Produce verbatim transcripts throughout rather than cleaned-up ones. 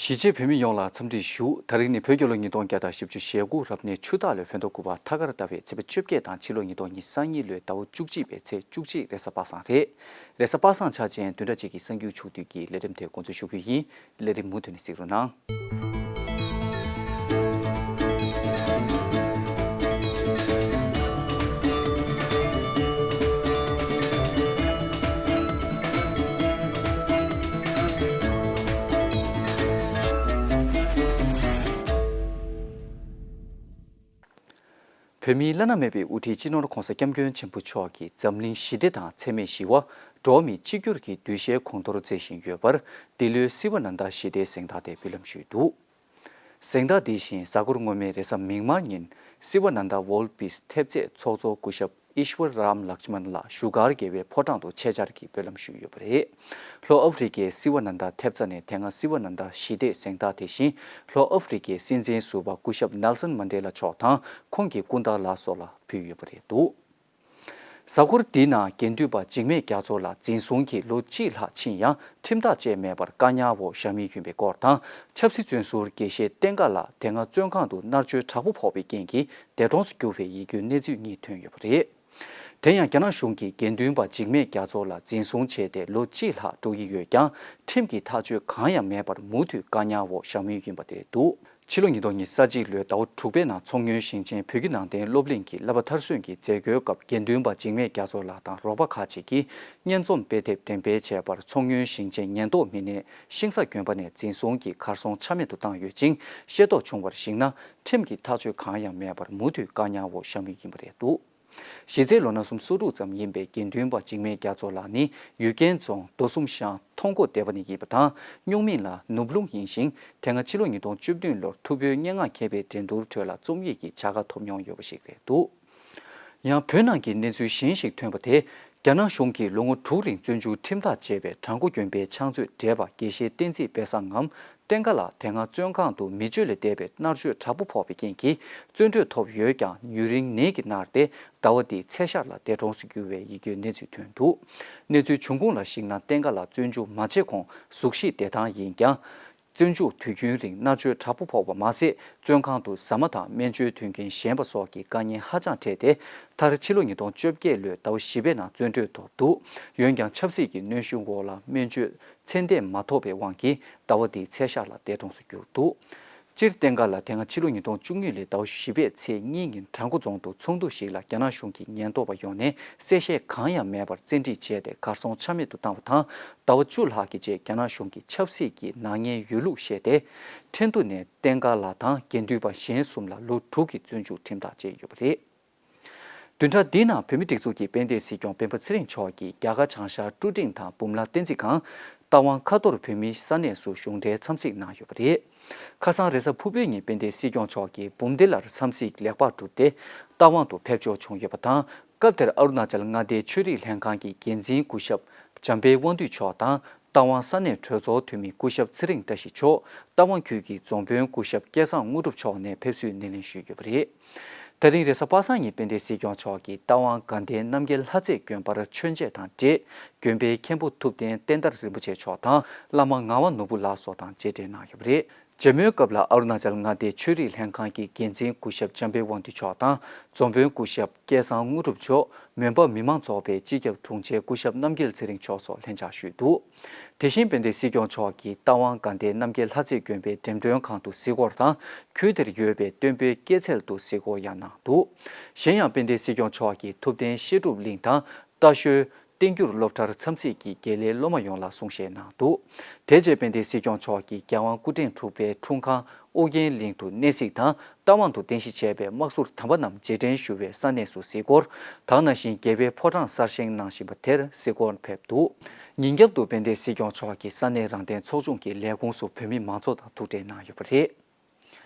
གཞིས་བྱེས་བོད་མི་ཡོངས་ལ་འཚམས་འདྲི་ཞུ། ད་རིང་ནི་བོད་རྒྱལ་ལོ་ཉིས་སྟོང་བརྒྱ་དང་བཞི་བཅུ་ཞེ་དགུ་རབ་གནས་ཆུ་སྟག་ལོའི་བོད་ཟླ་དགུ་པ་ཐ་སྐར་ཟླ་བའི་ཚེས་པ་བཅོ་བརྒྱད་དང་ཕྱི་ལོ་ཉིས་སྟོང་ཉི་ཤུ་རྩ་གཉིས་ལོའི་ཟླ་བ་བཅུ་གཅིག་པའི་ཚེས་བཅུ་གཅིག་རེས་གཟའ་པ་སངས་རེད། རེས་གཟའ་པ་སངས་འཆར་ཅན་བདུན་ཕྲག་གཅིག་གི་གསར་འགྱུར་ཕྱོགས་བསྡུས་ཀྱི་ལས་རིམ་དེ་འགོ་འཛུགས་ཞུ་རྒྱུ་ཡིན། ལས་རིམ་མུ་མཐུད་ནས་གཟིགས་རོགས་གནང་། བོད་མིའི་བླ་ན་མེད་པའི་དབུ་ཁྲིད་སྤྱི་ནོར་༧གོང་ས་༧སྐྱབས་མགོན་ཆེན་པོ་མཆོག་གིས་འཛམ་གླིང་ཞི་བདེ་དང་འཚེ་མེད་ཞི་བ། འགྲོ་བ་མིའི་གཅིག་གྱུར་གྱི་འདུ་ཤེས་གོང་མཐོར་མཛད་བཞིན་ཡོད་པར། འདི་ལོའི་སི་ཝ་ན་ད་ཞི་བདེའི་གཟེངས་རྟགས་དེ་འབུལ་ལམ་ཞུས་འདུག། གཟེངས་རྟགས་འདི་བཞིན་གཟའ་འཁོར་སྔོན་མའི་རེས་གཟའ་མིག་དམར་ཉིན་སི་ཝ་ན་ད་World Peace ཐེབས་རྩའི་ཚོགས་གཙོ་སྐུ་ཞབས་ཨིཤ་ཝར་རམ་ལག་ཆི་མན་ལ་བཞུགས་སྒར་རྒྱལ་བའི་ཕོ་བྲང་དུ་ཆེད་བཅར་གྱིས་འབུལ་ལམ་ཞུས་ཡོད་པ་རེད། ལྷོ་ཨ་ཧྥེ་རི་ཀའི་སི་ཝ་ན་ད་ཐེབས་རྩ་ནས་དེ་སྔ་སི་ཝ་ན་ད་ཞི་བདེའི་གཟེངས་རྟགས་དེ་བཞིན་ལྷོ་ཨ་ཧྥེ་རི་ཀའི་སྲིད་འཛིན་ཟུར་པ་སྐུ་ཞབས་ནེལ་སོན་མན་ཌེ་ལ་མཆོག་དང་ཁོང་གི་སྐུ་ཟླ་ལགས་སོགས་ལ་ཕུལ་ཡོད་པ་རེད་འདུག། གཟའ་འཁོར་འདིའི་ནང་དགེ་འདུན་པ་འཇིགས་མེད་རྒྱ་མཚོ་ལགས་འཛིན་བཟུང་གིས་ལོ་གཅིག་ལྷག་ཕྱིན་ཡང་ཁྲིམས་ཐག་བཅད་མེད་པར་བཀག་ཉར་འོག་བཞག་མུས་ཡིན་པའི་སྐོར་དང་། ཆབ་སྲིད་བཙོན་ཟུར་དགེ་བཤེས་བསྟན་དགའ་ལགས་དེ་སྔ་བཙོན་ཁང་དུ་མནར་གཅོད་དྲག་པོ་ཕོག་པའི་རྐྱེན་གྱིས་འདས་གྲོངས་སུ་གྱུར་བའི་ཡིད་སྐྱོའི་གནས་ཚུལ་གཉིས་ཐོན་ཡོད་པ་རེད། དེ་ཡང་རྒྱ་ནག་གཞུང་གིས་དགེ་འདུན་པ་འཇིགས་མེད་རྒྱ་མཚོ་ལགས་འཛིན་བཟུང་བྱས་ཏེ་ལོ་གཅིག་ལྷག་འགྲོ་གི་ཡོད་ཀྱང་། ཁྲིམས་ཀྱི་ཐག་གཅོད་གང་ཡང་མེད་པར་མུ་མཐུད་བཀག་ཉར་འོག་བཞག་མུས་ཡིན་པ་དེ་རེད་འདུག། ཕྱི་ལོ་ཉིས་སྟོང་ཉི་ཤུ་རྩ་གཅིག་ལོའི་ཟླ་བ་དྲུག་པའི་ནང་མཚོ་སྔོན་ཞིང་ཆེན་བོད་བརྒྱུད་ནང་བསྟན་སློབ་གླིང་གི་བསླབ་པ་མཐར་སོན་གྱི་མཛད་སྒོའི་སྐབས་དགེ་འདུན་པ་འཇིགས་མེད་རྒྱ་མཚོ་ལགས་དང་རོགས་པ་ཁག་ཅིག་གིས་སྙན་རྩོམ་དཔེ་དེབ་འགྲེམས་སྤེལ་བྱས་པར་མཚོ་སྔོན་ཞིང་ཆེན་ཉེན་རྟོག་མི་སྣས་ཤིང་བཟའ་དགོན་པ་ནས་འཛིན་བཟུང་གིས་གར་སོང་ཆ་མེད་དུ་བཏང་ཡོད་ཅིང་། ཤེས་རྟོགས་བྱུང་བར་གཞིགས་ན། ཁྲིམས་ཀྱི་ཐག་གཅོད་གང་ཡང་མེད་པར་མུ་མཐུད་བཀག་ཉར་འོག་བཞག་མུས་ཡིན་པ་རེད་འདུག། གཞི་རྩའི་ལོ་ན་སུམ་སོ་དྲུག་ཙམ་ཡིན་པའི་དགེ་འདུན་པ་འཇིགས་མེད་རྒྱ་མཚོ་ལགས་ནི་ཡུལ་ཀན་རྫོང་མདོ་གསུམ་ཤང་ཐོང་ཀོ་སྡེ་པ་ནས་ཡིན་པ་དང་། སྨྱུག་མིང་ལ་ནུབ་ལུང་ཡིན་ཞིང་། དེ་སྔ་ཕྱི་ལོ་ཉིས་སྟོང་བཅུ་བདུན་ལོར་ཐུ་བྷོད་སྙན་ངག་མཁས་པའི་འགྲན་བསྡུར་ཁྲོད་ལ་རྩོམ་ཡིག་གི་བྱ་དགའ་ཐོབ་མྱོང་ཡོད་པ་ཞིག་རེད་འདུག། ཡང་བོད་ནང་གི་གནས་ཚུལ་གཞན་ཞིག་ཐོན་པ་དེ། རྒྱ་ནག་གཞུང་གིས་ལོ་ངོ་དྲུག་རིང་བཙོན་འཇུག་ཁྲིམས་ཐག་བཅད་པའི་བྲག་འགོ་དགོན་པའི་ཕྱག་མཛོད་བགྲེས་པ་དགེ་བཤེས་བསྟན་འཛིན་དཔལ་བཟང་ངམ་བསྟན་དགའ་ལགས་དེ་སྔ་བཙོན་ཁང་དུ་མི་སྤྱོད་ལས་འདས་པའི་མནར་གཅོད་དྲག་པོ་ཕོག་པའི་རྐྱེན་གྱིས་བཙོན་གྲོལ་ཐོབ་ཡོད་ཀྱང་ཡུན་རིང་ནད་ཀྱིས་མནར་ཏེ་ཟླ་བ་འདིའི་ཚེས་ཤར་ལ་འདས་གྲོངས་སུ་གྱུར་བའི་ཡིད་སྐྱོའི་གནས་ཚུལ་ཐོན་འདུག། གནས་ཚུལ་འབྱུང་ཁུངས་ལ་གཞིགས་ན་བསྟན་དགའ་ལགས་བཙོན་འཇུག་མ་བྱས་གོང་གཟུགས་གཞི་བདེ་ཐང་ཡིན་ཀྱང་། བཙོན་འཇུག་དུས་རྒྱུན་རིང་མནར་གཅོད་དྲག་པོ་ཕོག་པ་མ་ཟད། བཙོན་ཁང་དུ་ཟ་མ་དང་སྨན་བཅོས་མཐུན་རྐྱེན་ཞན་པ་སོགས་ཀྱི་དཀའ་ངལ་ཧ་ཅང་འཕྲད་དེ། མཐར་ཕྱི་ལོ་ཉིས་སྟོང་བཅོ་བརྒྱད་ལོའི་ཟླ་བ་བཞི་པའི་ནང་བཙོན་གྲོལ་ཐོབ་འདུག། འོན་ཀྱང་ཆབ་སྲིད་ཀྱི་གནོན་ཤུགས་འོག་ལ་སྨན་བཅོས་ཚད་ལྡན་མ་ཐོབ་པའི་དབང་གིས་ཟླ་བ་འདིའི་ཚེས་ཤར་ལ་འདས་གྲོངས་སུ་གྱུར་འདུག། སྤྱིར་བསྟན་དགའ་ལགས་དེ་སྔ་ཕྱི་ལོ་ཉིས་སྟོང་བཅུ་གཉིས་ལོའི་ཟླ་བ་བཞི་པའི་ཚེས་གཉིས་ཉིན་བྲག་འགོ་རྫོང་དུ་ཚོགས་འདུ་ཞིག་ལ་རྒྱ་ནག་གཞུང་གི་ཉེན་རྟོག་པ་ཡོང་ནས་གསལ་བཤད་གང་ཡང་མེད་པར་བཙན་ཁྲིད་བྱས་ཏེ་གར་སོང་ཆ་མེད་དུ་བཏང་བ་དང་། ཟླ་བ་བཅུ་ལྷག་གི་རྗེས་རྒྱ་ནག་གཞུང་གིས་ཆབ་སྲིད་ཀྱི་ནག་ཉེས་ཡོད་ལུགས་བཤད་དེ། ཁྲེང་ཏུའུ་ནས་བསྟན་དགའ་ལགས་དང་དགེ་འདུན་པ་གཞན་གསུམ་ལ་ལོ་དྲུག་གི་བཙོན་འཇུག་ཁྲིམས་ཐག་བཅད་ཡོད་པ་རེད། བདུན་ཕྲག་འདིའི་ནང་བོད་མིའི་སྒྲིག་འཛུགས་ཀྱི་དཔལ་ལྡན་སྲིད་སྐྱོང་སྤེན་པ་ཚེ་རིང་མཆོག་གིས་རྒྱ་གར་བྱང་ཤར་ཀྲུ་ཀྲིང་དང་འབུམ་ལ་བསྟན་འཛིན་སྒང་། རྟ་དབང་ཁ་ཐོར་བོད་མིའི་ས་གནས་སུ་གཞུང་འབྲེལ་འཚམས་གཟིགས་གནང་ཡོད་པ་རེད། ཁ་སང་རེས་གཟའ་ཕུར་བུའི་ཉིན་དཔལ་ལྡན་སྲིད་སྐྱོང་མཆོག་གིས་འབུམ་སྡེ་ལར་འཚམས་གཟིགས་ལེགས་པར་གྲུབ་སྟེ་རྟ་དབང་དུ་ཕེབས་འབྱོར་བྱུང་ཡོད་པ་དང་། སྐབས་དེར་ཨ་རུ་ན་ཅལ་མངའ་སྡེའི་ཆོས་རིག་ལྷན་ཁང་གི་འགན་འཛིན་སྐུ་ཞབས་འཇམ་དཔལ་དབང་འདུས་མཆོག་དང་། རྟ་དབང་ས་གནས་གྲོས་ཚོགས་འཐུས་མི་སྐུ་ཞབས་ཚེ་རིང་བཀྲ་ཤིས་མཆོག། རྟ་དབང་ཁུལ་གྱི་རྫོང་དཔོན་སྐུ་ཞབས་སྐལ་བཟང་དངོས་གྲུབ་མཆོག་ནས་ཕེབས་བསུའི་སྣེ་ལེན་ཞུས་ཡོད་པ་རེད། ད་རིང་རེས་གཟའ་པ་སངས་ཉིན་དཔལ་ལྡན་སྲིད་སྐྱོང་མཆོག་གིས་རྟ་དབང་དགའ་ལྡན་རྣམ་རྒྱལ་ལྷ་རྩེ་དགོན་པར་མཆོད་མཇལ་དང་འབྲེལ། དགོན་པའི་མཁན་པོ་ཐུབ་བསྟན་བསྟན་དར་རིན་པོ་ཆེ་མཆོག་དང་བླ་མ་ངག་དབང་ནོར་བུ་ལགས་སོགས་དང་མཇལ་འཕྲད་གནང་ཡོད་པ་རེད། མཇལ་མོལ་སྐབས་ལ་ཨ་རུ་ན་ཅལ་མངའ་སྡེའི་ཆོས་རིག་ལྷན་ཁང་གི་འགན་འཛིན་སྐུ་ཞབས་འཇམ་དཔལ་དབང་འདུས་མཆོག་དང་། རྫོང་དཔོན་སྐུ་ཞབས་སྐལ་བཟང་དངོས་གྲུབ་མཆོག། མོན་པ་མི་མང་ཚོགས་པའི་སྤྱི་ཁྱབ་དྲུང་ཆེ་སྐུ་ཞབས་རྣམ་རྒྱལ་ཚེ་རིང་མཆོག་སོགས་ལྷན་བཅར་ཞུས་འདུག། དེ་བཞིན་དཔལ་ལྡན་སྲིད་སྐྱོང་མཆོག་གིས་རྟ་དབང་དགའ་ལྡན་རྣམ་རྒྱལ་ལྷ་རྩེ་དགོན་པའི་འགྲེམས་སྟོན་ཁང་དུ་གཟིགས་སྐོར་དང་། ཁུལ་དེར་ཡོད་པའི་སྟོན་པའི་སྐྱེད་ཚལ་དུ་གཟིགས་སྐོར་ཡང་གནང་འདུག། གཞན་ཡང་དཔལ་ལྡན་སྲིད་སྐྱོང་མཆོག་གིས་ཐུབ་བསྟན་བཤད་སྒྲུབ་གླིང་དང་རྟ་ཞོལ། བསྟན་འགྱུར་སློབ་གྲྭར་འཚམས་གཟིགས་ཀྱིས་དགེ་ལས་སློབ་མ་ཡོངས་ལ་གསུང་བཤད་གནང་འདུག། དེ་རྗེས་དཔལ་ལྡན་སྲིད་སྐྱོང་མཆོག་གིས་རྒྱལ་དབང་སྐུ་ཕྲེང་དྲུག་པའི་འཁྲུངས་ཁང་ཨོ་རྒྱན་གླིང་དུ་གནས་གཟིགས་དང་། རྟ་དབང་དུ་རྟེན་གཞི་བྱས་པའི་དམག་ཟུར་དམ་པ་རྣམས་རྗེས་དྲན་ཞུ་བའི་ས་གནས་སུ་གཟིགས་སྐོར། དེ་ནང་བཞིན་རྒྱལ་བའི་ཕོ་བྲང་གསར་བཞེངས་གནང་བཞིན་པ་དེར་གཟིགས་སྐོར་ཕེབས་འདུག། ཉིན་རྒྱབ་ཏུ་དཔལ་ལྡན་སྲིད་སྐྱོང་མཆོག་གིས་ས་གནས་རང་བདེན་ཚོགས་ཆུང་གི་ལས་ཁུངས་སུ་བོད་མི་མང་ཚོགས་དང་ཐུག་འཕྲད་གནང་ཡོད་པ་རེད།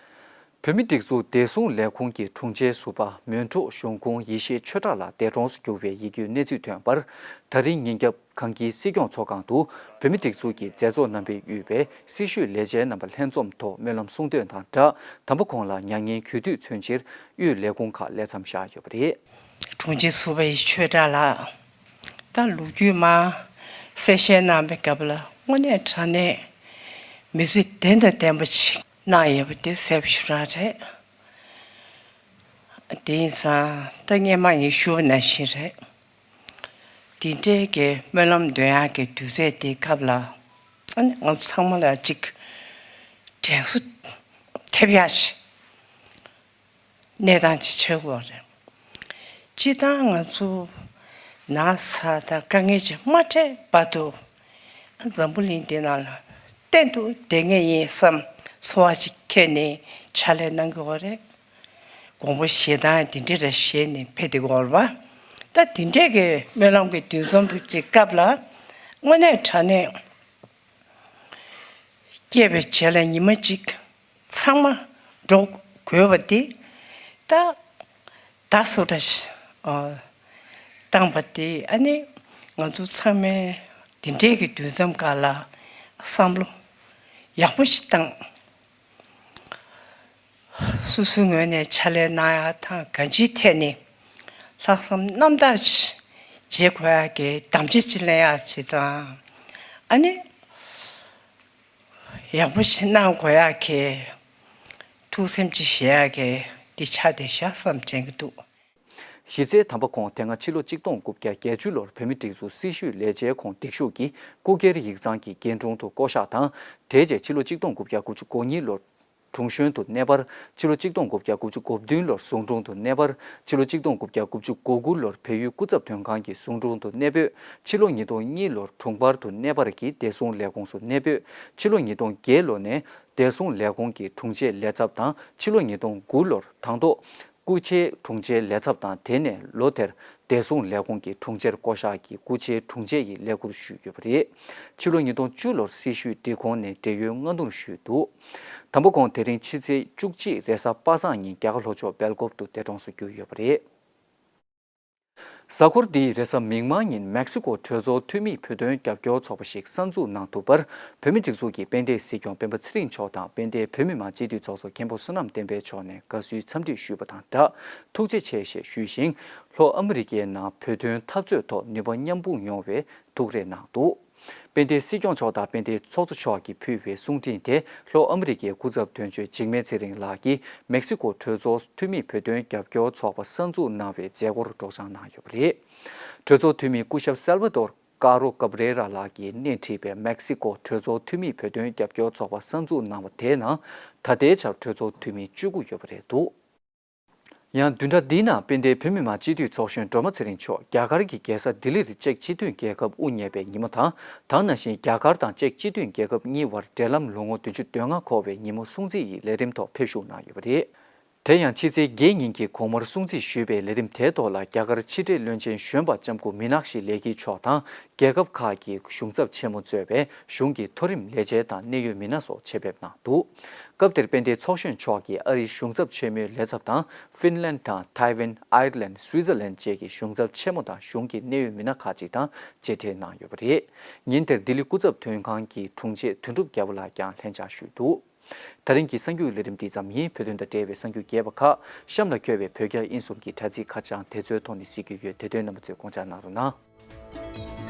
བོད་མིའི་སྒྲིག་འཛུགས་བདེ་སྲུང་ལས་ཁུངས་ཀྱི་དྲུང་ཆེ་ཟུར་པ་མོན་ཕྲུག་གཞུང་ཁོངས་ཡེ་ཤེས་ཆོས་གྲགས་ལགས་འདས་གྲོངས་སུ་གྱུར་བའི་ཡིད་སྐྱོའི་གནས་ཚུལ་ཐོན་པར། ད་རིང་ཉིན་རྒྱབ་གངས་སྐྱིད་སྲིད་སྐྱོང་ཚོགས་ཁང་དུ་བོད་མིའི་སྒྲིག་འཛུགས་ཀྱི་མཛད་གཙོ་རྣམ་པས་དབུས་པའི་སྲི་ཞུའི་ལས་བྱེད་རྣམ་པ་ལྷན་འཛོམས་ཐོག་སྨོན་ལམ་གསུང་འདོན་དང་སྦྲགས། དམ་པ་ཁོང་ལ་མྱ་ངན་གུས་འདུད་མཚོན་ཕྱིར་དབུས་ལས་ཁུངས་ཁག་ལས་མཚམས་བཞག་ཡོད་པ་རེད། དྲུང་ཆེ་ཟུར་པ་ཡེ་ཤེས་ཆོས་གྲགས་ལགས། ད་ལོ་རྒྱུས་མ་གསལ་བཤད་གནང་བའི་སྐབས་ལ་དངོས་གནས་དྲང་གནས། མི་ཚེ་བདེན་དང་ལྡན་པ་ཞིག་གནང་ཡོད་པ་དེ་གསལ་པོ་ཞེ་དྲག་རེད། དེ་ཡིན་ཙང་ད་སྔོན་མ་ངས་ཞུས་པ་ནང་བཞིན་རེད། འདི་འདྲའི་གི་སྨོན་ལམ་འདོན་ཡག་གི་དུས་ཚོད་དེའི་སྐབས་ལ། ཨ་ནི་ང་ཚོ་ཚང་མ་ལ་གཅིག་དྲན་གསོ་ཐེབས་ཡག་ཞིག་གནས་སྟངས་ཅིག་ཆགས་ཀྱི་ཡོད་རེད། སྤྱིར་བཏང་ང་ཚོ་ན་ཚ་དང་དཀའ་ངལ་ཅིག་མ་འཕྲད་བར་དུ། འཛམ་བུ་གླིང་འདི་ནང་ལ་གཏན་དུ་བསྡད་ངེས་ཡིན་བསམ་ཚོར་བ་ཅིག་འཁྱེར་ནས་ཕྱག་ལས་གནང་གི་ཡོད་རེད། དགོངས་པ་བཞེས་སྟངས་འདི་འདྲ་རེ་བཞེས་ནས་ཕེབས་བསྡད་ཀྱི་ཡོད་རེད་པ། ད་འདི་འདྲའི་གི་སྨོན་ལམ་གྱི་འདུ་འཛོམས་ཅིག་སྐབས་ལ་དངོས་གནས་དྲང་གནས། སྐྱེས་པའི་རྗེས་ལ་ཉི་མ་གཅིག་ཚང་མ་འགྲོ་དགོས་པ་འདི། ད་ད་སོ་འདྲ་ཞིག་ཨ་བཏང་པ་འདི། ཨ་ནི་ང་ཚོ་ཚང་མས་འདི་འདྲའི་གི་དུས་མཚམས་སྐབས་ལ་བསམ་བློ་ཡག་པོ་ཞིག་བཏང་། སོ་སོའི་ངོས་ནས་ཕྱག་ལས་གནང་ཡག་དང་གང་ཅིའི་ཐད་ནས་ལྷག་བསམ་རྣམ་དག་ཅིག་བྱེད་དགོས་ཡག་གི་དམ་བཅའ་ཅིག་ལེན་ཡག་ཅིག་དང་། ཨ་ནི། ཡག་པོ་ཞིག་གནང་དགོས་ཡག་གི་ཐུགས་སེམས་ཅིག་བཞེས་ཡག་གི་འདི་ཆ་དེ་བཞག་བསམ་དྲན་གྱི་འདུག། གཞི་རྩའི་དམ་པ་ཁོང་དེ་སྔ་ཕྱི་ལོ་གཅིག་སྟོང་དགུ་བརྒྱ་བརྒྱད་ཅུ་ལོར་བོད་མིའི་སྒྲིག་འཛུགས་སྲི་ཞུའི་ལས་བྱེད་ཁོངས་སྒྲིག་ཞུགས་ཀྱིས་སྐུ་སྒེར་ཡིག་ཚང་གི་རྒན་དྲུང་དུ་བསྐོ་གཞག་དང་། དེ་རྗེས་ཕྱི་ལོ་གཅིག་སྟོང་དགུ་བརྒྱ་དགུ་བཅུ་གོ་གཉིས་ལོར་དྲུང་གཞོན་དུ་གནས་པར། ཕྱི་ལོ་གཅིག་སྟོང་དགུ་བརྒྱ་དགུ་བཅུ་གོ་བདུན་ལོར་ཟུང་དྲུང་དུ་གནས་པར། ཕྱི་ལོ་གཅིག་སྟོང་དགུ་བརྒྱ་དགུ་བཅུ་གོ་དགུ་ལོར་བལ་ཡུལ་སྐུ་ཚབ་དོན་ཁང་གི་ཟུང་དྲུང་དུ་གནས་སྤོས། ཕྱི་ལོ་ཉིས་སྟོང་གཉིས་ལོར་དྲུང་འཕར་དུ་གནས་པར་གྱིས་བདེ་སྲུང་ལས་ཁུངས་སུ་གནས་སྤོས། ཕྱི་ལོ་ཉིས་སྟོང་བརྒྱད་ལོ་ནས་བདེ་སྲུང་ལས་ཁུངས་ཀྱི་དྲུང་ཆེ་ལས་ཚབ་དང་། ཕྱི་ལོ་ཉིས་སྟོང་དགུ་ལོར་དང་ཐོག་སྐུ་ཕྱྭའི་དྲུང་ཆེ་ལས་ཚབ་དང་། དེ་ནས་ལོ་དེར་བདེ་སྲུང་ལས་ཁུངས་ཀྱི་དྲུང་ཆེར་བསྐོ་གཞག་གིས་སྐུ་ཕྱྭའི་དྲུང་ཆེ་ཡི་ལས་ཁུར་ཞུས་ཡོད་པ་རེད། ཕྱི་ལོ་ཉིས་སྟོང་བཅུ་ལོར་སྲི་ཞུའི་སྒྲིག་ཁོངས་ནས་བགྲེས་ཡོལ་སྔ་སྣུར་ཞུས་འདུག། དམ་པ་ཁོང་དེ་རིང་ཕྱི་ཚེས་བཅུ་གཅིག་རེས་གཟའ་པ་སངས་ཉིན་རྒྱ་གར་ལྷོ་ཕྱོགས་སྦེལ་ཀོབ་ཏུ་འདས་གྲོངས་སུ་གྱུར་ཡོད་པ་རེད། གཟའ་འཁོར་འདིའི་རེས་གཟའ་མིག་དམར་ཉིན་མེག་སི་ཀོ་གྲོས་ཚོགས་འཐུས་མིས་བོད་དོན་རྒྱབ་སྐྱོར་ཚོགས་པ་ཞིག་གསར་འཛུགས་གནང་ཐུབ་པར། བོད་མིའི་སྒྲིག་འཛུགས་ཀྱི་དཔལ་ལྡན་སྲིད་སྐྱོང་སྤེན་པ་ཚེ་རིང་མཆོག་དང་། དཔལ་ལྡན་བོད་མི་མང་སྤྱི་འཐུས་ཚོགས་གཙོ་མཁན་པོ་བསོད་ནམས་བསྟན་འཕེལ་མཆོག་ནས་དགའ་བསུའི་འཚམས་འདྲི་ཞུས་པ་དང་སྦྲགས། ཐུགས་རྗེ་ཆེ་ཞེས་ཞུས་ཤིང་། ལྷོ་ཨ་མི་རི་ཀའི་ནང་བོད་དོན་འཐབ་རྩོད་ཐོག་ནུས་པ་མཉམ་སྤུངས་ཡོང་བའི་ཐུགས་རེ་གནང་འདུག། དཔལ་ལྡན་སྲིད་སྐྱོང་མཆོག་དང་དཔལ་ལྡན་ཚོགས་གཙོ་མཆོག་གིས་ཕུལ་བའི་གསུང་འཕྲིན་དེ། ལྷོ་ཨ་མི་རི་ཀའི་སྐུ་ཚབ་དོན་གཅོད་འཇིགས་མེད་ཚེ་རིང་ལགས་ཀྱིས་མེག་སི་ཀོ་གྲོས་ཚོགས་འཐུས་མིས་བོད་དོན་རྒྱབ་སྐྱོར་ཚོགས་པ་གསར་འཛུགས་གནང་བའི་མཛད་སྒོར་སྒྲོག་སྦྱང་གནང་ཡོད་པ་རེད། གྲོས་ཚོགས་འཐུས་མི་སྐུ་ཞབས་སལ་བ་དོར་ཀ་རོ་ཀབ་རེ་ར་ལགས་ཀྱིས་སྣེ་ཁྲིད་པའི་མེག་སི་ཀོ་གྲོས་ཚོགས་འཐུས་མིས་བོད་དོན་རྒྱབ་སྐྱོར་ཚོགས་པ་གསར་འཛུགས་གནང་བ་དེའི་ནང་། ད་ལྟའི་ཆར་གྲོས་ཚོགས་འཐུས་མི་བཅུ་དགུ་ཡོད་པ་རེད་འདུག། ཡང་བདུན་ཕྲག་འདིའི་ནང་དཔལ་ལྡན་བོད་མི་མང་སྤྱི་འཐུས་ཚོགས་གཞོན་སྒྲོལ་མ་ཚེ་རིང་མཆོག་རྒྱ་གར་གྱི་རྒྱལ་ས་ལྡི་ལིར་ཅེཀ་སྤྱི་མཐུན་རྒྱལ་ཁབ་དབུ་བརྙེས་པའི་ཉིན་མོ་དང་། དེ་ནང་བཞིན་རྒྱ་གར་དང་ཅེཀ་སྤྱི་མཐུན་རྒྱལ་ཁབ་གཉིས་བར་འབྲེལ་ལམ་ལོ་ངོ་བདུན་ཅུ་དོན་ལྔ་འཁོར་བའི་ཉིན་མོ་སྲུང་བརྩི་ཡི་ལས་རིམ་ཐོག་ཕེབས་ཞུགས་གནང་ཡོད་པ་རེད། དེ་ཡང་ཕྱི་ཚེས་བརྒྱད་ཉིན་གྱི་དགོང་མོར་སྲུང་བརྩི་ཞུས་པའི་ལས་རིམ་དེའི་ཐོག་ལ། རྒྱ་གར་ཕྱི་དྲིལ་བློན་ཆེན་གཞོན་པ་ལྕམ་སྐུ་མི་ནག་ཤི་ལེ་ཁི་མཆོག་དང་། རྒྱལ་ཁབ་ཁག་གི་གཞུང་ཚབ་ཆེན་མོ་གཙོས་པའི་གཞུང་གི་མཐོ་རིམ་ལས་བྱེད་དང་གནད་ཡོད་མི་སྣ་སོགས་ཆེད་ཕེབས་གནང་འདུག། སྐབས་དེར་དཔལ་ལྡན་ཚོགས་གཞོན་མཆོག་གིས་ཨ་རིའི་གཞུང་ཚབ་ཆེན་མོའི་ལས་ཚབ་དང་། ཧྥིན་ལན་དང་། ཐའེ་ཝན། ཨའེར་ལན། སུའི་ཛར་ལན་བཅས་ཀྱི་གཞུང་ཚབ་ཆེན་མོ་དང་། གཞུང་གི་གནད་ཡོད་མི་སྣ་ཁག་ཅིག་དང་མཇལ་འཕྲད་གནང་ཡོད་པ་རེད། ཉིན་དེར་ལྡི་ལི་སྐུ་ཚབ་དོན་ཁང་གི་དྲུང་ཆེ་དོན་གྲུབ་རྒྱལ་པོ་ལགས་ཀྱང་ལྷན་བཅར་ཞུས་འདུག། ད་རིང་གི་གསར་འགྱུར་ལས་རིམ་འདི་ཙམ་ཡིན། བོད་དོན་དང་འབྲེལ་བའི་གསར་འགྱུར་རྒྱས་པ་ཁག་གཤམ་ལ་འཁོད་པའི་བོད་རྒྱ་དབྱིན་གསུམ་གྱི་དྲ་ཚིགས་ཁ་བྱང་དེ་ཚོའི་ཐོག་ནས་གཟིགས་རྒྱུ་ཡོད། དེ་དོན་རྣམ་པ་ཚོས་དགོངས་འཇགས་གནང་རོགས་གནང་།